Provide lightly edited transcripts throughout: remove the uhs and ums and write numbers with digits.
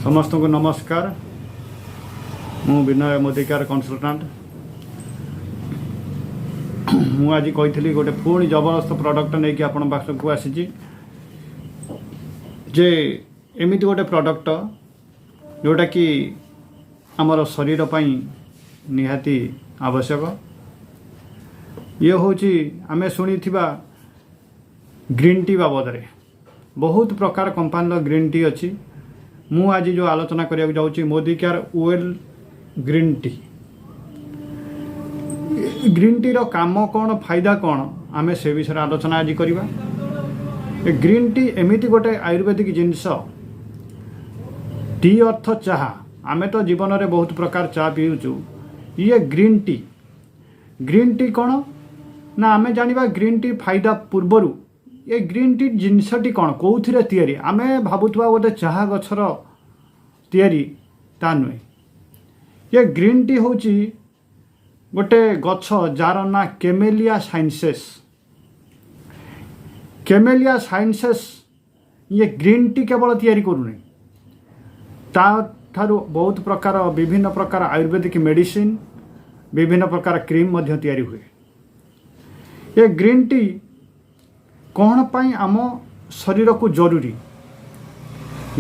ସମସ୍ତଙ୍କୁ ନମସ୍କାର। ମୁଁ ବିନୟ, ମୋଦିକେୟାର କନସଲଟାଣ୍ଟ। ମୁଁ ଆଜି କହିଥିଲି, ଗୋଟେ ପୁଣି ଜବରଦସ୍ତ ପ୍ରଡ଼କ୍ଟ ନେଇକି ଆପଣଙ୍କ ପାଖକୁ ଆସିଛି ଯେ ଏମିତି ଗୋଟେ ପ୍ରଡ଼କ୍ଟ, ଯେଉଁଟାକି ଆମର ଶରୀର ପାଇଁ ନିହାତି ଆବଶ୍ୟକ। ଇଏ ହେଉଛି, ଆମେ ଶୁଣିଥିବା ଗ୍ରୀନ୍ ଟି ବାବଦରେ, ବହୁତ ପ୍ରକାର କମ୍ପାନୀର ଗ୍ରୀନ୍ ଟି ଅଛି। ମୁଁ ଆଜି ଯେଉଁ ଆଲୋଚନା କରିବାକୁ ଯାଉଛି, Modicare well green tea. Green ଟିର କାମ କ'ଣ, ଫାଇଦା କ'ଣ, ଆମେ ସେ ବିଷୟରେ ଆଲୋଚନା ଆଜି କରିବା। ଏ ଗ୍ରୀନ୍ ଟି ଏମିତି ଗୋଟେ ଆୟୁର୍ବେଦିକ ଜିନିଷ। ଟି ଅର୍ଥ ଚାହା। ଆମେ ତ ଜୀବନରେ ବହୁତ ପ୍ରକାର ଚା ପିଉଛୁ। ଇଏ ଗ୍ରୀନ୍ ଟି। ଗ୍ରୀନ୍ ଟି କ'ଣ ନା, ଆମେ ଜାଣିବା ଗ୍ରୀନ୍ ଟି ଫାଇଦା ପୂର୍ବରୁ ଏ ଗ୍ରୀନ୍ ଟି ଜିନିଷଟି କ'ଣ, କେଉଁଥିରେ ତିଆରି। ଆମେ ଭାବୁଥିବା ଗୋଟେ ଚାହା ଗଛର ତିଆରି, ତା ନୁହେଁ। ଏ ଗ୍ରୀନ୍ ଟି ହେଉଛି ଗୋଟେ ଗଛ, ଯାହାର ନାଁ କେମେଲିଆ ସାଇନ୍ସେସ୍। କେମେଲିଆ ସାଇନ୍ସେସ୍ ଇଏ ଗ୍ରୀନ୍ ଟି କେବଳ ତିଆରି କରୁନି, ତା ଠାରୁ ବହୁତ ପ୍ରକାର, ବିଭିନ୍ନ ପ୍ରକାର ଆୟୁର୍ବେଦିକ ମେଡ଼ିସିନ, ବିଭିନ୍ନ ପ୍ରକାର କ୍ରିମ୍ ମଧ୍ୟ ତିଆରି ହୁଏ। ଏ ଗ୍ରୀନ୍ ଟି କ'ଣ ପାଇଁ ଆମ ଶରୀରକୁ ଜରୁରୀ,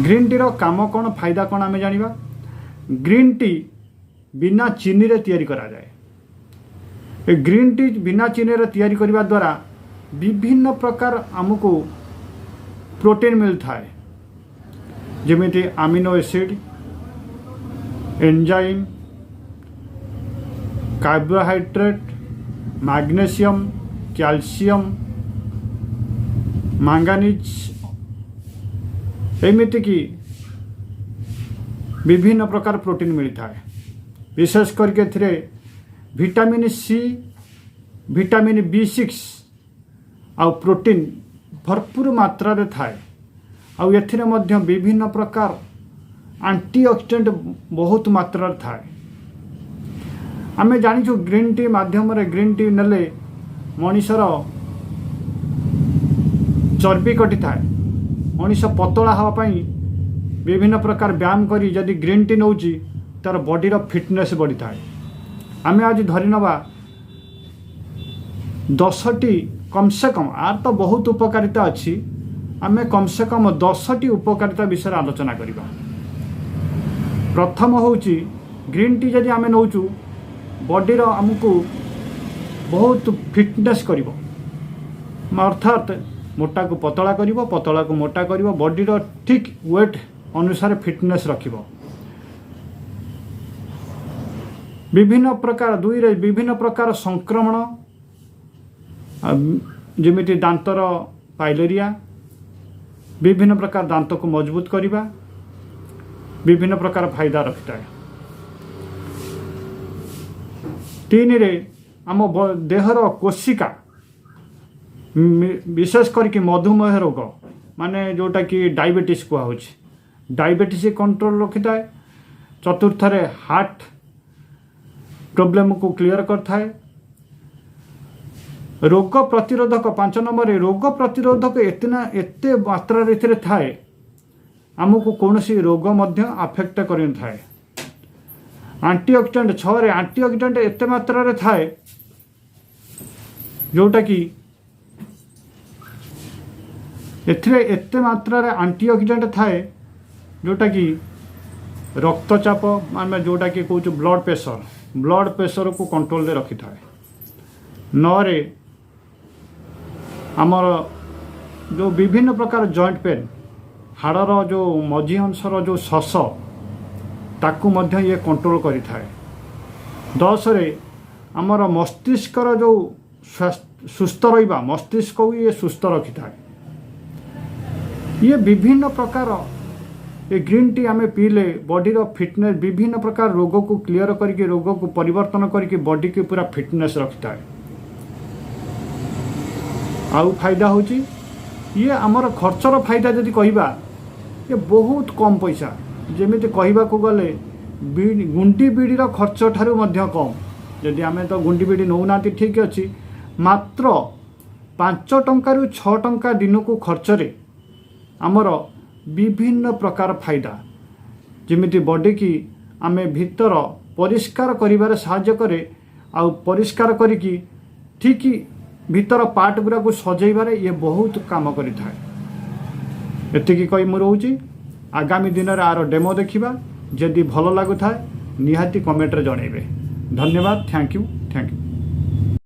ଗ୍ରୀନ୍ ଟିର କାମ କ'ଣ, ଫାଇଦା କ'ଣ, ଆମେ ଜାଣିବା। ଗ୍ରୀନ୍ ଟି ବିନା ଚିନିରେ ତିଆରି କରାଯାଏ। ଏ ଗ୍ରୀନ୍ ଟି ବିନା ଚିନିରେ ତିଆରି କରିବା ଦ୍ୱାରା ବିଭିନ୍ନ ପ୍ରକାର ଆମକୁ ପ୍ରୋଟିନ୍ ମିଳିଥାଏ, ଯେମିତି amino acid, enzyme, carbohydrate, magnesium, calcium, manganese, ଏମିତିକି ବିଭିନ୍ନ ପ୍ରକାର ପ୍ରୋଟିନ୍ ମିଳିଥାଏ। ବିଶେଷ କରିକି ଏଥିରେ ଭିଟାମିନ୍ ସି, ଭିଟାମିନ୍ ବି6 ଆଉ ପ୍ରୋଟିନ୍ ଭରପୁର ମାତ୍ରାରେ ଥାଏ। ଆଉ ଏଥିରେ ମଧ୍ୟ ବିଭିନ୍ନ ପ୍ରକାର ଆଣ୍ଟିଅକ୍ସିଡେଣ୍ଟ ବହୁତ ମାତ୍ରାରେ ଥାଏ। ଆମେ ଜାଣିଛୁ, ଗ୍ରୀନ୍ ଟି ମାଧ୍ୟମରେ, ଗ୍ରୀନ୍ ଟି ନେଲେ ମଣିଷର ଚର୍ବି କଟିଥାଏ। ମଣିଷ ପତଳା ହେବା ପାଇଁ ବିଭିନ୍ନ ପ୍ରକାର ବ୍ୟାୟାମ କରି ଯଦି ଗ୍ରୀନ୍ ଟି ନେଉଛି, ତା'ର ବଡ଼ିର ଫିଟନେସ୍ ବଢ଼ିଥାଏ। ଆମେ ଆଜି ଧରି ନେବା 10ଟି କମ୍ ସେ କମ୍, ଆର ତ ବହୁତ ଉପକାରିତା ଅଛି, ଆମେ କମ୍ ସେ କମ୍ 10ଟି ଉପକାରିତା ବିଷୟରେ ଆଲୋଚନା କରିବା। ପ୍ରଥମ ହେଉଛି, ଗ୍ରୀନ୍ ଟି ଯଦି ଆମେ ନେଉଛୁ, ବଡ଼ିର ଆମକୁ ବହୁତ ଫିଟନେସ୍ କରିବ, ଅର୍ଥାତ୍ ମୋଟାକୁ ପତଳା କରିବ, ପତଳାକୁ ମୋଟା କରିବ, ବଡ଼ିର ଠିକ୍ ୱେଟ୍ ଅନୁସାରେ ଫିଟନେସ୍ ରଖିବ। ବିଭିନ୍ନ ପ୍ରକାର, ଦୁଇରେ ବିଭିନ୍ନ ପ୍ରକାର ସଂକ୍ରମଣ, ଯେମିତି ଦାନ୍ତର ପାଇଲେରିଆ, ବିଭିନ୍ନ ପ୍ରକାର ଦାନ୍ତକୁ ମଜବୁତ କରିବା, ବିଭିନ୍ନ ପ୍ରକାର ଫାଇଦା ରଖିଥାଏ। ତିନିରେ ଆମ ଦେହର କୋଶିକା, ବିଶେଷ କରିକି ମଧୁମେହ ରୋଗ, ମାନେ ଯେଉଁଟାକି ଡାଇବେଟିସ୍ କୁହାହେଉଛି, ଡାଇବେଟିସ୍ କଣ୍ଟ୍ରୋଲ ରଖିଥାଏ। ଚତୁର୍ଥରେ ହାର୍ଟ ପ୍ରୋବ୍ଲେମକୁ କ୍ଲିଅର କରିଥାଏ। ରୋଗ ପ୍ରତିରୋଧକ, 5 ନମ୍ବରରେ ରୋଗ ପ୍ରତିରୋଧକ ଏତେ ନା ଏତେ ମାତ୍ରାରେ ଏଥିରେ ଥାଏ, ଆମକୁ କୌଣସି ରୋଗ ମଧ୍ୟ ଆଫେକ୍ଟ କରିନଥାଏ। ଆଣ୍ଟିଅକ୍ସିଡେଣ୍ଟ, ଛଅରେ ଆଣ୍ଟିଅକ୍ସିଡେଣ୍ଟ ଏତେ ମାତ୍ରାରେ ଥାଏ, ଯେଉଁଟାକି ଏଥିରେ ଏତେ ମାତ୍ରାରେ ଆଣ୍ଟିଅକ୍ସିଡେଣ୍ଟ ଥାଏ, ଯେଉଁଟାକି ରକ୍ତଚାପ, ଆମେ ଯେଉଁଟାକି କହୁଛୁ ବ୍ଲଡ଼ ପ୍ରେସର, ବ୍ଲଡ଼ ପ୍ରେସରକୁ କଣ୍ଟ୍ରୋଲରେ ରଖିଥାଏ। ନଅରେ ଆମର ଯେଉଁ ବିଭିନ୍ନ ପ୍ରକାର ଜଏଣ୍ଟ ପେନ୍, ହାଡ଼ର ଯେଉଁ ମଝି ଅଂଶର ଯେଉଁ ଶସ, ତାକୁ ମଧ୍ୟ ଇଏ କଣ୍ଟ୍ରୋଲ କରିଥାଏ। 10ରେ ଆମର ମସ୍ତିଷ୍କର ଯେଉଁ ସୁସ୍ଥ ରହିବା, ମସ୍ତିଷ୍କକୁ ଇଏ ସୁସ୍ଥ ରଖିଥାଏ। ଇଏ ବିଭିନ୍ନ ପ୍ରକାର, ଏ ଗ୍ରୀନ୍ ଟି ଆମେ ପିଇଲେ ବଡ଼ିର ଫିଟନେସ୍, ବିଭିନ୍ନ ପ୍ରକାର ରୋଗକୁ କ୍ଲିଅର କରିକି, ରୋଗକୁ ପରିବର୍ତ୍ତନ କରିକି ବଡ଼ିକୁ ପୁରା ଫିଟନେସ୍ ରଖିଥାଏ। ଆଉ ଫାଇଦା ହେଉଛି ଇଏ ଆମର ଖର୍ଚ୍ଚର ଫାଇଦା ଯଦି କହିବା, ଇଏ ବହୁତ କମ୍ ପଇସା। ଯେମିତି କହିବାକୁ ଗଲେ ଗୁଣ୍ଡି ବିଡ଼ିର ଖର୍ଚ୍ଚ ଠାରୁ ମଧ୍ୟ କମ୍। ଯଦି ଆମେ ତ ଗୁଣ୍ଡି ବିଡ଼ି ନେଉନାହାନ୍ତି, ଠିକ୍ ଅଛି, ମାତ୍ର 5 ଟଙ୍କାରୁ 6 ଟଙ୍କା ଦିନକୁ ଖର୍ଚ୍ଚରେ ଆମର ବିଭିନ୍ନ ପ୍ରକାର ଫାଇଦା, ଯେମିତି ବଡ଼ିକି ଆମେ ଭିତର ପରିଷ୍କାର କରିବାରେ ସାହାଯ୍ୟ କରେ, ଆଉ ପରିଷ୍କାର କରିକି ଠିକ୍ ଭିତର ପାର୍ଟ ଗୁଡ଼ାକୁ ସଜେଇବାରେ ଇଏ ବହୁତ କାମ କରିଥାଏ। ଏତିକି କହି ମୁଁ ରହୁଛି। ଆଗାମୀ ଦିନରେ ଆର ଡେମୋ ଦେଖିବା। ଯଦି ଭଲ ଲାଗୁଥାଏ, ନିହାତି କମେଣ୍ଟରେ ଜଣାଇବେ। ଧନ୍ୟବାଦ। Thank you, thank you.